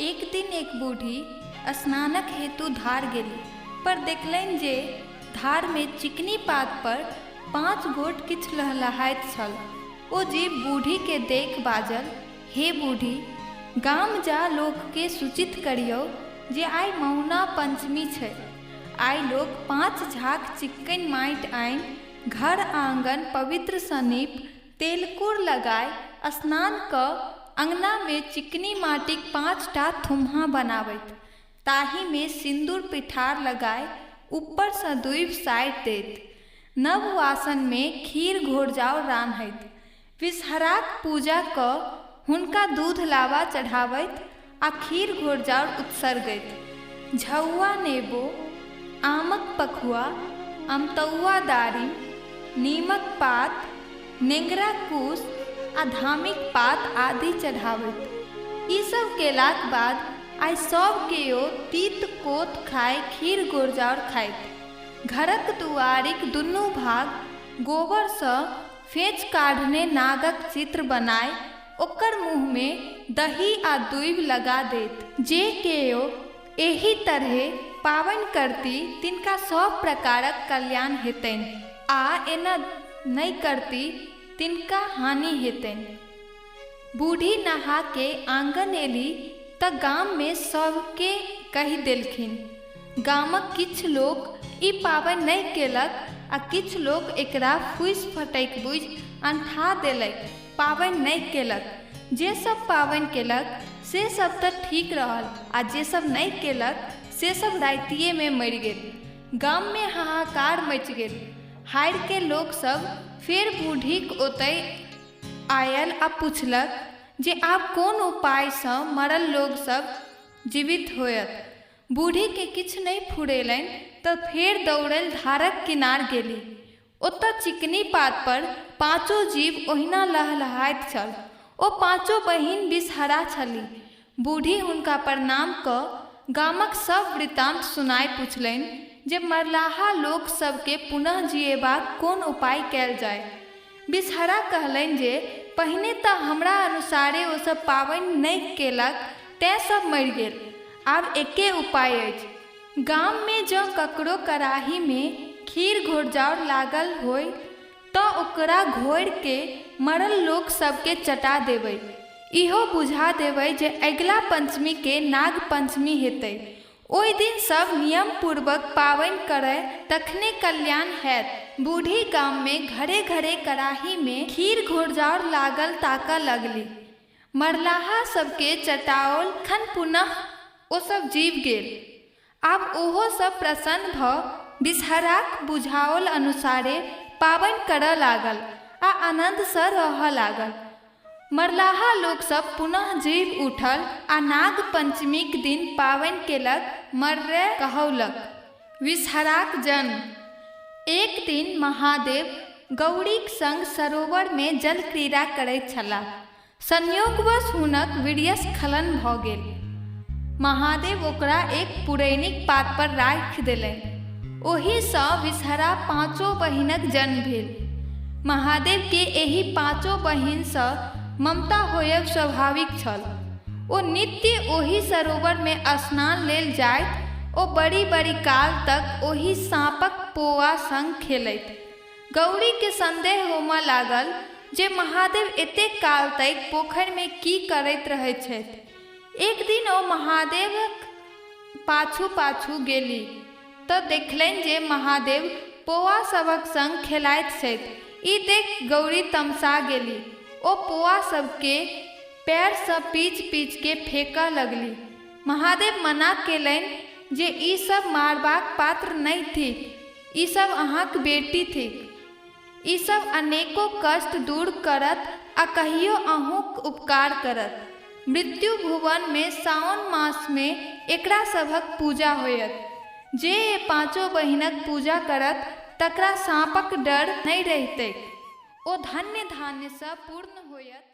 एक दिन एक बूढ़ी स्नानक हेतु धार गेली पर देखलनि जे धारमे चिकनी पात पर 5 गोट किछु लहलहाइत छल। ओ जीव बूढ़ीकेँ देखि बाजल, हे बूढ़ी, गाम जा लोककेँ सूचित करियौ जे आइ मौना पंचमी छै। आइ लोक 5 झाक चिक्कनि माटि आनि घर आँगन पवित्रसँ नीप तेलकूर लगाय स्नान कऽ अङ्गनामे चिकनी माटिक 5टा थुम्हा बनाबथि। ताहिमे सिन्दूर पिठार लगाय ऊपरसँ दूभि साटि देत। नव वासनमे खीर घोरजाउर रान्हथि। विषहराक पूजा कऽ हुनका दूध लाबा चढ़ाबथि आ खीर घोरजाउर उत्सर्गथि। झौआ नेबो, आमक पखुआ, अमतौआ दारिम, नीमक पात, नेंगरा कुश आ धामिक पात आदि चढ़ाबथि। ई सब केलाक बाद आइ सब केओ तीत कोत खाय खीर घोरजाउर खाइत। घरक दुआरिक दुनू भाग गोबरसँ फेँच काढ़ने नागक चित्र बनाय ओकर मुँहमे दही आ दूभि लगा देत। जे केओ एहि तरहे पाबनि करती तिनका सभ प्रकारक कल्याण हेतनि आ एना नहि करती तिनका हानि हेतनि। बूढ़ी नहाके आँगन एली तऽ गाममे सभकेँ कहि देलखिन। गामक किछु लोक ई पाबनि नहि केलक आ किछु लोक एकरा फूसि फटकि बुझि अनठा देलक, पाबनि नहि केलक। जे सब पाबनि केलक से सब तऽ ठीक रहल आ जे सब नहि केलक से सब रातिएमे मरि गेल। गाममे हाहाकार मचि गेल। हारिके लोकसभ फेर बूढ़ीक ओतय आयल आ पुछलक जे आब कोन उपायसँ मरल लोकसभ जीवित होयत। बूढ़ीकेँ किछु नहि फुरेलनि तऽ फेर दौड़ल धारक किनार गेली। ओतय चिकनी पात पर पाँचो जीव ओहिना लहलहाइत छल। ओ पाँचो बहिन विषहरा छलीह। बूढ़ी हुनका प्रणाम कऽ गामक सभ वृत्तान्त सुनाय पुछलनि जे मरलाहा लोक सभकेँ पुनः जियेबाक कोन उपाय कयल जाय। विषहरा कहलनि जे पहिने तँ हमरा अनुसारे ओ सभ पाबनि नहि केलक तेँ सभ मरि गेल। आब एके उपाय अछि। गाममे जँ ककरो कड़ाहीमे खीर घोरजाउर लागल होइ तँ ओकरा घोरि कऽ मरल लोक सभकेँ चटा देबै। इहो बुझा देबै जे अगिला पंचमीकेँ नाग पंचमी हेतै। ओहि दिन सभ नियमपूर्वक पाबनि करय तखने कल्याण हैत। बूढ़ी गाममे घरे-घरे कड़ाहीमे खीर घोरजाउर लागल ताकऽ लगलीह। मरलाहा सभकेँ चटाओल खन पुनः ओ सभ जीबि गेल। आब ओहो सभ प्रसन्न भऽ बिसहराक बुझाओल अनुसारे पाबनि करऽ लागल आ आनन्दसँ रहऽ लागल। मरलाहा लोकसभ पुनः जीबि उठल आ नाग पंचमीक दिन पाबनि केलक, मर्रे कहौलक। विषहराक जन्म। एक दिन महादेव गौरीक संग सरोवरमे जलक्रीड़ा करैत छलाह। संयोगवश हुनक वीर्यस्खलन भऽ गेल। महादेव ओकरा एक पुरैनिक पात पर राखि देलनि। ओहिसँ विषहरा पाँचो बहिनक जन्म भेल। महादेवकेँ एहि पाँचो बहिनसँ ममता होयब स्वाभाविक छल। ओ नित्य ओहि सरोवरमे स्नान लेल जाइत ओ बड़ी-बड़ी काल तक ओहि साँपक पोआ संग खेलैत। गौरीकेँ संदेह होमऽ लागल जे महादेव एतेक काल तक पोखरिमे की करैत रहैत छथि। एक दिन ओ महादेवक पाछू-पाछू गेली तँ देखलनि जे महादेव पोआ सभक संग खेलाइत छथि। ई देखि गौरी तमसा गेली। ओ पोआ सभकेँ पएरसँ पीचि-पीचिकेँ फेकऽ लगली। महादेव मना केलनि जे ई सभ मारबाक पात्र नहि थिक। ई सभ अहाँक बेटी थिक। ई सभ अनेको कष्ट दूर करत आ कहियो अहूँक उपकार करत। मृत्यु भुवनमे साओन मासमे एकरा सभक पूजा होयत। जे ऐ पाँचो बहिनक पूजा करत तकरा साँपक डर नहि रहितैक। ओ धन्य-धान्यसँ पूर्ण होयत।